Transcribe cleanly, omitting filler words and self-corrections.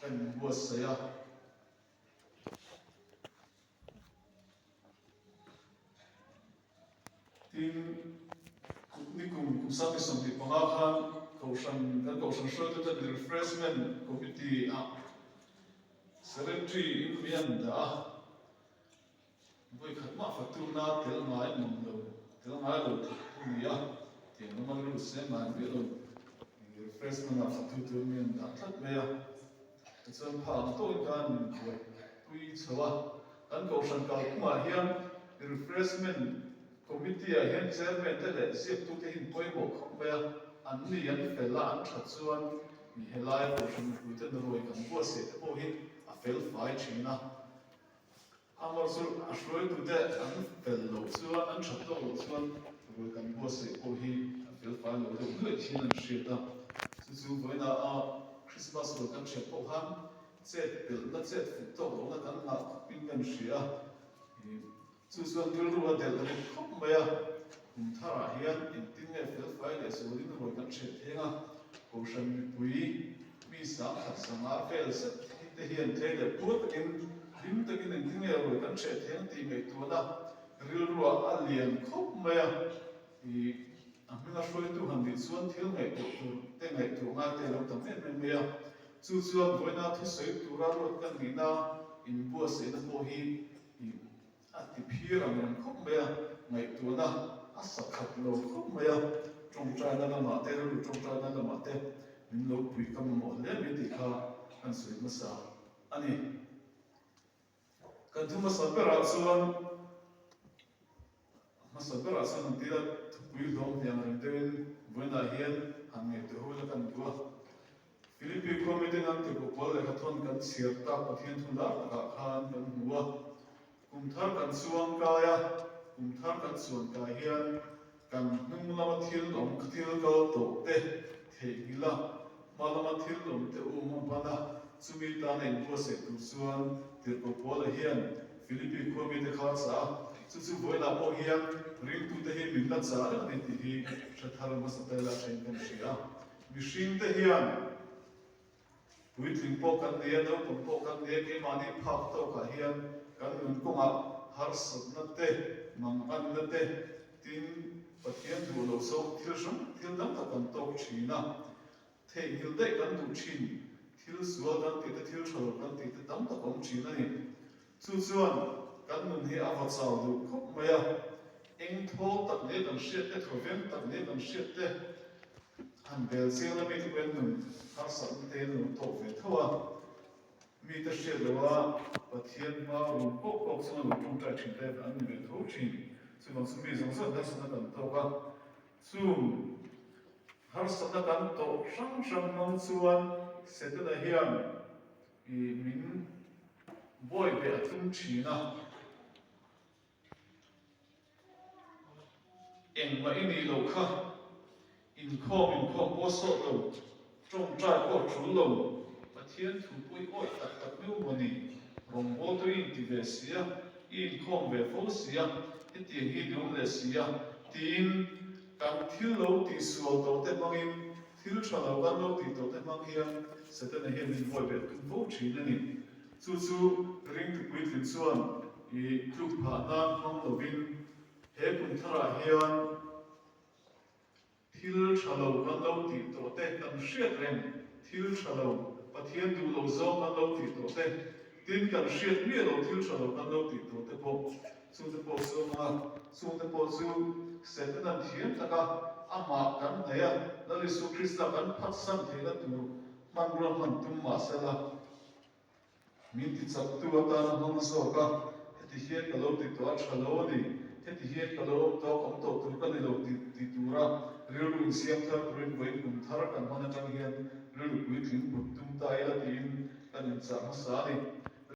Kan inbuatsaih a. Tin, nikum kum 25 khan Kohhran, kan Kohhran hruaitute Refreshment Committee-ah Secretary in mi an dah a. Vawi khat mah faturna tel ngai mang lo, tel ngai lo tluk thu ni a, tiang lama rilru seng ngai miah lo refreshment ah fatu tur mi an dah tlat mai a. Tichuan pha ang tawkin khan min buaipui chho a, kan kohhran kalphungah hian refreshment committee ah hian chairman te leh ziaktute hi an pawimawh khawp mai a, an ni an fel a, an that chuan mi helai kohhran mipuite naruai kan buatsaih te pawh hi a fel fai thin a. Amaw chu a hruaitute an fel loh chuan, an that tawk loh chuan rui kan buatsaih pawh hi a fel fai lo deuh nuaih thin an hriat a. Chu chu vawiina a Christmas rui kan hriat pawh khan chet pelhna, chet fuh tawk lohna kan ngah khawpin kan hria a. Chu chuan rilru a delh rit khawp mai a. Kum tharah hian engtin nge fel fai leh zualin ruai kan hriat theng a, Kohhran mipui mi 10,000 zanga vel zet hi te hian tlei leh puar takin hlim takin engtin nge ruai kan hriat theng tih ngaihtuahna rilruah a lian khawp mai a. Ih, a hminga hruaitu han nih chuan thil ngaihtuah tur te ngaihtuah ngai te a lo tam em em mai a. Chu chuan vawiina thusawi tura ruat kan nihna inbuatsaihna pawh hi ih, A ti phir ang reng khawp mai a, ngaihtuahna a sa khat lo khawp mai a, tawngtaina lamah te, rilru tawngtaina lamah te min lo pui ka mamawh hle mai tih kha kan sawi hmasa a ni. Kan thu hmasa berah chuan hmasa berah chuan han tila thupui hlawm hniang reng deuhin vawiinah hian han ngaihtuah ho ila kan duh a. Philippi khua miten an tirhkoh pawl lehkha thawn kan chhiar tak Pathian thu lar takah khan kan hmu a. Kum thar kan chuang kai a, kum thar kan chuan kai hian kan hnung lama thil awm thil kal tawh te theihnghilh a, hma lama thil awm te um a ban a, chumi tana inbuatsaih tur chuan tirhkoh Paula hian Philippi khua mite kha a chah a, chu chu vawiinah pawh hian ringtute hi min la chah reng a ni tih hi hre thar hmasa tel a then kan hria a. Mihringte hian puitling pawh kan ni a, naupang pawh kan ni a, keimahni phak tawkah hian kan nun kawngah harsatna te, manganna te, tin Pathian duh loh zawng thil hrang thil dang tak kan tawk thin a. Theihnghilh daih kan duh thin, thil sual kan tih te, thil tha lo kan tih te tam tak awm thin a ni. Chu chuan kan nun hi a va chau duh khawp mai a, eng thawl tak leh kan hriat te, thawveng tak leh kan hriat te han bel chiang a, mite pawhin nun harsatna te an lo tawk ve tho a, mite hriat loh a Pathian hma run pawk pawk chunga lo tawngtai thin te an ni ve tho thin. Chuvang chu mi zawng zawng harsatna kan tawk a, chung harsatna kan tawh hrang hrang hmang chuan Setana hian I min bawi beh a tum thin a, engmah i nih loh kha, inkhawm inkhawm pawh sawt lo, tawngtai pawh tul lo, Pathian thu pawh i awih tak tak miau maw ni, rawngbawltu i inti ve si a, i inkhawm ve fo si a, hetiang hi i ni awm leh si a, tiin kan thil lo tihsual tawh te hmangin Thil tha lo kan lo tih tawh te hmang hian Setana hian min buai beh tum fo thin a ni. Chu chu ringtu puitling chuan i tluk phah nan hmang lovin he kum tharah hian thil tha lo kan lo tih tawh te kan hriat reng, thil tha lo, Pathian duh lo zawng kan lo tih tawh te, tin kan hriat miah lo thil tha lo kan lo tih tawh te pawh Chungte pawh chu a hmang a, chungte pawh chu Setanan thiam taka amah kan hnaih a, Lal Isua Krista kan phatsan theihna tur hmanrua hman tum mah sela, min tichaktu atana hmang zawk a, heti hian ka lo ti tawh a tha lo a ni, heti hian ka lo awm tawh a, ka awm tawh tur ka ni lo ti ti tura rilru insiam thar turin vawiin kum thar kan hman atang hian rilru puitling put tum ta ila tiin kan inchah hmasa a ni.